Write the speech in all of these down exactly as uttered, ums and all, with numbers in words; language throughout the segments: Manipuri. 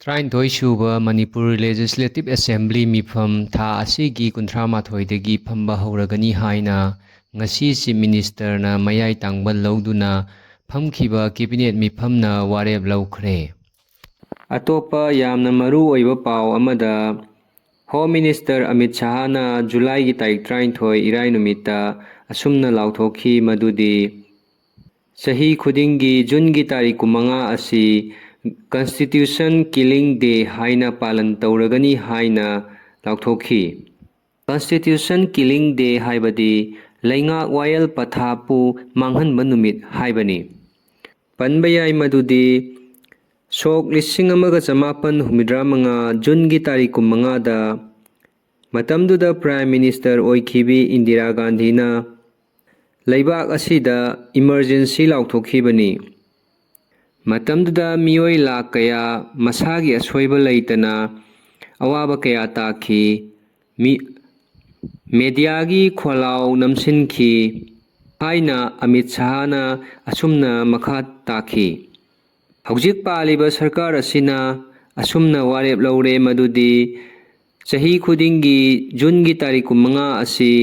ꯇꯔꯥꯅꯤꯊꯣꯏ ꯁꯨꯕ ꯃꯅꯤꯄꯨꯔ ꯂꯦꯖꯤꯁꯂꯦꯇꯤꯚ ꯑꯦꯁꯦꯝꯕ꯭ꯂꯤ ꯃꯤꯐꯝ ꯊꯥ ꯑꯁꯤꯒꯤ ꯀꯨꯟꯊ꯭ꯔꯥ ꯃꯥꯊꯣꯏꯗꯒꯤ ꯐꯝꯕ ꯍꯧꯔꯒꯅꯤ ꯍꯥꯏꯅ ꯉꯁꯤ ꯆꯤꯐ ꯃꯤꯅꯤꯁꯇꯔꯅ ꯃꯌꯥꯏ ꯇꯥꯡꯕ ꯂꯧꯗꯨꯅ ꯐꯝꯈꯤꯕ ꯀꯦꯕꯤꯅꯦꯠ ꯃꯤꯐꯝꯅ ꯋꯥꯔꯦꯞ ꯂꯧꯈ꯭ꯔꯦ꯫ ꯑꯇꯣꯞꯄ ꯌꯥꯝꯅ ꯃꯔꯨ ꯑꯣꯏꯕ ꯄꯥꯎ ꯑꯃꯗ, ꯍꯣꯝ ꯃꯤꯅꯤꯁꯇꯔ ꯑꯃꯤꯠ ꯁꯍꯥꯅ ꯖꯨꯂꯥꯏꯒꯤ ꯇꯥꯔꯤꯛ ꯇꯔꯥꯅꯤꯊꯣꯏ, ꯏꯔꯥꯏ ꯅꯨꯃꯤꯠꯇ ꯑꯁꯨꯝꯅ ꯂꯥꯎꯊꯣꯛꯈꯤ ꯃꯗꯨꯗꯤ, ꯆꯍꯤ ꯈꯨꯗꯤꯡꯒꯤ ꯖꯨꯟꯒꯤ ꯇꯥꯔꯤꯛ ꯀꯨꯟꯃꯉꯥ ꯑꯁꯤ Constitution Killing Day ꯍꯥꯏꯅ ꯄꯥꯂꯟ ꯇꯧꯔꯒꯅꯤ ꯍꯥꯏꯅ ꯂꯥꯎꯊꯣꯛꯈꯤ꯫ Constitution Killing Day ꯍꯥꯏꯕꯗꯤ ꯂꯩꯉꯥꯛ ꯋꯥꯌꯦꯜ ꯄꯊꯥꯞꯄꯨ ꯃꯥꯡꯍꯟꯕ ꯅꯨꯃꯤꯠ ꯍꯥꯏꯕꯅꯤ꯫ ꯄꯟꯕ ꯌꯥꯏ ꯃꯗꯨꯗꯤ ꯁꯣꯛ ꯂꯤꯁꯤꯡ ꯑꯃꯒ ꯆꯃꯥꯄꯟ ꯍꯨꯝꯐꯨꯇꯔꯥ ꯃꯉꯥ ꯖꯨꯟꯒꯤ ꯇꯥꯔꯤꯛ ꯀꯨꯟꯃꯉꯥꯗ ꯃꯇꯝꯗꯨꯗ ꯄ꯭ꯔꯥꯏꯝ ꯃꯤꯅꯤꯁꯇꯔ ꯑꯣꯏꯈꯤꯕꯤ ꯏꯟꯗꯤꯔꯥ ꯒꯥꯟꯙꯤꯅ ꯂꯩꯕꯥꯛ ꯑꯁꯤꯗ ꯏꯃꯔꯖꯦꯟꯁꯤ ꯂꯥꯎꯊꯣꯛꯈꯤꯕꯅꯤ꯫ ꯃꯇꯝꯗꯨꯗ ꯃꯤꯑꯣꯏ ꯂꯥꯈ ꯀꯌꯥ ꯃꯁꯥꯒꯤ ꯑꯁꯣꯏꯕ ꯂꯩꯇꯅ ꯑꯋꯥꯕ ꯀꯌꯥ ꯇꯥꯈꯤ꯫ ꯃꯤ-, ꯃꯦꯗꯤꯌꯥꯒꯤ ꯈꯣꯜꯂꯥꯎ ꯅꯝꯁꯤꯟꯈꯤ ꯍꯥꯏꯅ ꯑꯃꯤꯠ ꯁꯍꯥꯅ ꯑꯁꯨꯝꯅ ꯃꯈꯥ ꯇꯥꯈꯤ꯫ ꯍꯧꯖꯤꯛ ꯄꯥꯜꯂꯤꯕ ꯁꯔꯀꯥꯔ ꯑꯁꯤꯅ ꯑꯁꯨꯝꯅ ꯋꯥꯔꯦꯞ ꯂꯧꯔꯦ ꯃꯗꯨꯗꯤ ꯆꯍꯤ ꯈꯨꯗꯤꯡꯒꯤ ꯖꯨꯟꯒꯤ ꯇꯥꯔꯤꯛ ꯀꯨꯟꯃꯉꯥ ꯑꯁꯤ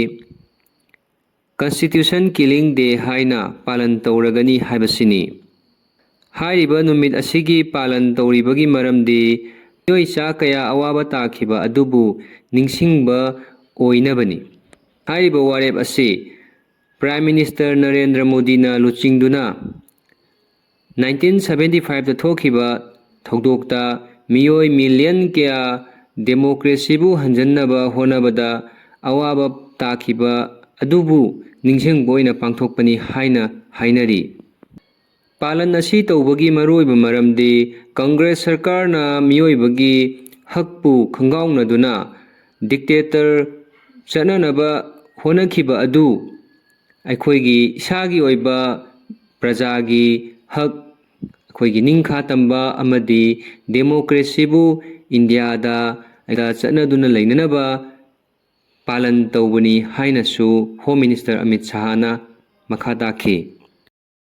Constitution Killing Day ꯍꯥꯏꯅ ꯄꯥꯂꯟ ꯇꯧꯔꯒꯅꯤ ꯍꯥꯏꯕꯁꯤꯅꯤ꯫ ꯍꯥꯏꯔꯤꯕ ꯅꯨꯃꯤꯠ ꯑꯁꯤꯒꯤ ꯄꯥꯂꯟ ꯇꯧꯔꯤꯕꯒꯤ ꯃꯔꯝꯗꯤ ꯃꯤꯑꯣꯏ ꯆꯥ ꯀꯌꯥ ꯑꯋꯥꯕ ꯇꯥꯈꯤꯕ ꯑꯗꯨꯕꯨ ꯅꯤꯡꯁꯤꯡꯕ ꯑꯣꯏꯅꯕꯅꯤ꯫ ꯍꯥꯏꯔꯤꯕ ꯋꯥꯔꯦꯞ ꯑꯁꯤ ꯄ꯭ꯔꯥꯏꯝ ꯃꯤꯅꯤꯁꯇꯔ ꯅꯔꯦꯟꯗ꯭ꯔ ꯃꯣꯗꯤꯅ ꯂꯨꯆꯤꯡꯗꯨꯅ nineteen seventy five ꯊꯣꯛꯈꯤꯕ ꯊꯧꯗꯣꯛꯇ ꯃꯤꯑꯣꯏ ꯃꯤꯂꯤꯌꯟ ꯀꯌꯥ ꯗꯦꯃꯣꯀ꯭ꯔꯦꯁꯤꯕꯨ ꯍꯟꯖꯟꯅꯕ ꯍꯣꯠꯅꯕꯗ ꯑꯋꯥꯕ ꯇꯥꯈꯤꯕ ꯑꯗꯨꯕꯨ ꯅꯤꯡꯁꯤꯡꯕ ꯑꯣꯏꯅ ꯄꯥꯡꯊꯣꯛꯄꯅꯤ ꯍꯥꯏꯅ ꯍꯥꯏꯅꯔꯤ꯫ ꯄꯥꯂꯟ ꯑꯁꯤ ꯇꯧꯕꯒꯤ ꯃꯔꯨꯑꯣꯏꯕ ꯃꯔꯝꯗꯤ ꯀꯪꯒ꯭ꯔꯦꯁ ꯁꯔꯀꯥꯔꯅ ꯃꯤꯑꯣꯏꯕꯒꯤ ꯍꯛꯄꯨ ꯈꯪꯒꯥꯎꯅꯗꯨꯅ dictator ꯆꯠꯅꯅꯕ ꯍꯣꯠꯅꯈꯤꯕ ꯑꯗꯨ ꯑꯩꯈꯣꯏꯒꯤ ꯏꯁꯥꯒꯤ ꯑꯣꯏꯕ ꯄ꯭ꯔꯖꯥꯒꯤ ꯍꯛ, ꯑꯩꯈꯣꯏꯒꯤ ꯅꯤꯡꯈꯥ ꯇꯝꯕ ꯑꯃꯗꯤ ꯗꯦꯃꯣꯀ꯭ꯔꯦꯁꯤꯕꯨ ꯏꯟꯗꯤꯌꯥꯗ ꯆꯠꯅꯗꯨꯅ ꯂꯩꯅꯅꯕ ꯄꯥꯂꯟ ꯇꯧꯕꯅꯤ ꯍꯥꯏꯅꯁꯨ ꯍꯣꯝ ꯃꯤꯅꯤꯁꯇꯔ ꯑꯃꯤꯠ ꯁꯍꯥꯅ ꯃꯈꯥ ꯇꯥꯈꯤ꯫